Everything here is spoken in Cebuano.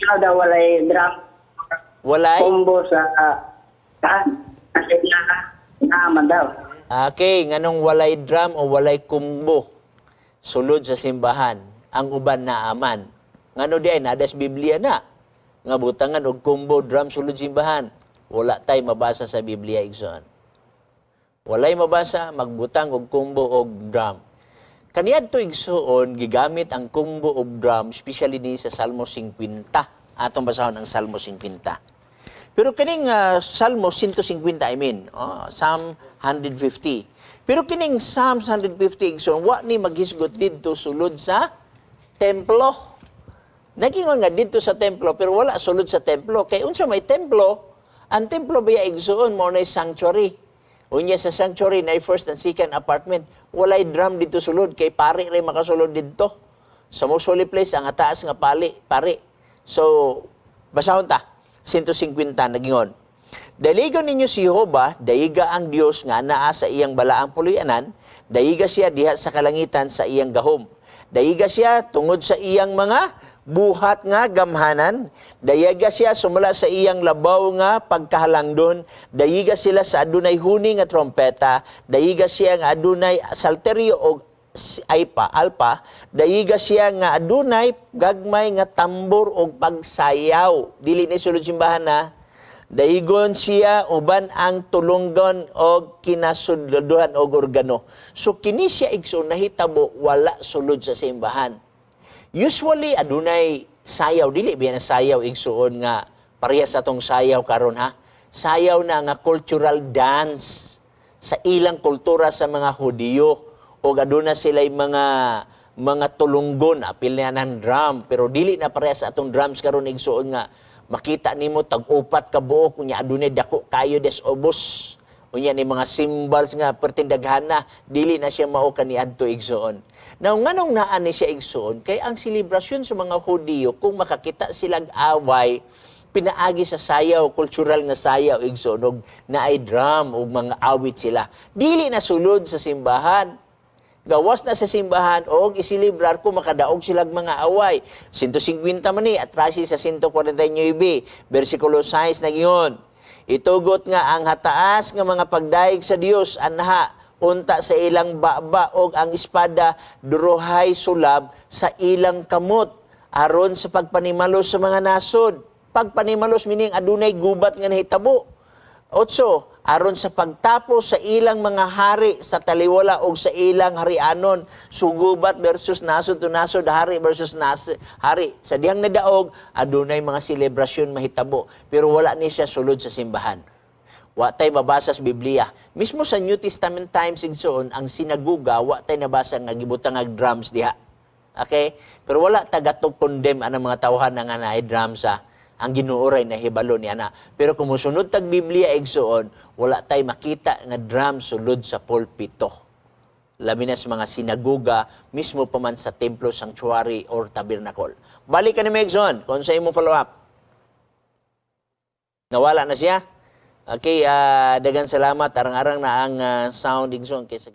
Ano daw walay drum Walay? Combo sa taan. Kasi na naaman daw. Okay, nganong walay drum o walay kumbo sulod sa simbahan, ang uban naaman? Ngano di ay nadas Biblia na nga butangan og kumbo, drum sulod simbahan? Wala tay mabasa sa Biblia, igsoon. Walay mabasa magbutang og kumbo og drum. Kaniadto, igsoon, gigamit ang kumbo og drum, especially ni sa Salmo 50. Atong basahon ang Salmo 50. Pero kining Salmo 150, I mean, oh, Psalm 150. Pero kining Psalm 150, igsoon, wa ni maghisgot didto sulod sa templo. Nagingon nga didto sa templo pero wala sulod sa templo. Kay unsa may templo? Ang templo baya, igsoon, mao na sanctuary. Unya sa sanctuary na first and second apartment, walay drum didto sulod kay pari ray makasulod didto. Sa most holy place ang taas nga pari. So basahon ta 150, nagingon: "Daligon ninyo si Jehova, daiga ang Dios nga naa sa iyang balaang puloy-anan, daiga siya diha sa kalangitan sa iyang gahom. Daiga siya tungod sa iyang mga buhat nga gamhanan, daiga siya sumala sa iyang labaw nga pagkahalangdon, daiga sila sa adunay huni nga trompeta, daiga siya nga adunay salteryo og aypa, alpa, daiga siya nga adunay gagmay nga tambor og pagsayaw." Dili ni sulod simbahan na. Daigon siya uban ang tulunggon og kinasudlohan og organo. So kini siya, igsoon, nahitabo wala sulod sa simbahan. Usually adunay sayaw, dili biya na sayaw, igsuon, nga parehas sa atong sayaw karon ha. Sayaw na nga cultural dance sa ilang kultura sa mga Hudiyo o aduna sila mga tulunggon, apil na ng drum, pero dili na parehas sa atong drums karon, igsuon, nga makita nimo tag-upat ka buok, unya adunay dako kayo des ubos, unya ni mga cymbals nga pertindaghana. Dili na siya mao kaniadto, igsuon. Now, nganong naa ni siya, igsuon? Kay ang selebrasyon sa mga Hudiyo, kung makakita silang away, pinaagi sa sayaw, cultural nga sayaw, igsuon, og naay drum ug mga awit sila. Dili na sulod sa simbahan. Gawas na sa simbahan og isilibrar kung makadaog silang mga away. 150 man ni atrasi sa 149, versikulo 6, nagingon: "Itugot nga ang hataas nga mga pagdayeg sa Dios anha unta sa ilang baba og ang espada durohay sulab sa ilang kamot aron sa pagpanimalos sa mga nasod." Pagpanimalos meaning adunay gubat nga nahitabo. 8, aron sa pagtapos sa ilang mga hari sa taliwala og sa ilang harianon. Sugubat versus nasod to nasod, hari versus hari. Sa dihang nadaog, adunay mga selebrasyon mahitabo. Pero wala ni siya sulod sa simbahan. Wa tay mabasa sa Biblia. Mismo sa New Testament times, igsoon, ang sinaguga, wa tay nabasa nga gibutang ang drums diha. Okay? Pero wala tagatog condemn ang mga tawhan nga naay drums ha. Ang Ginoo ray nahibalo ni ana. Pero kung mosunod tag Biblia, igsoon, wala tay makita nga drum sulod sa pulpito. Labi na sa mga sinaguga, mismo pa man sa templo, sanctuary, or tabernacle. Balik ka ni igsoon, kung sa imong follow up. Nawala na siya? Okay, dagan salamat. Arang-arang na ang sound, igsoon, kaysa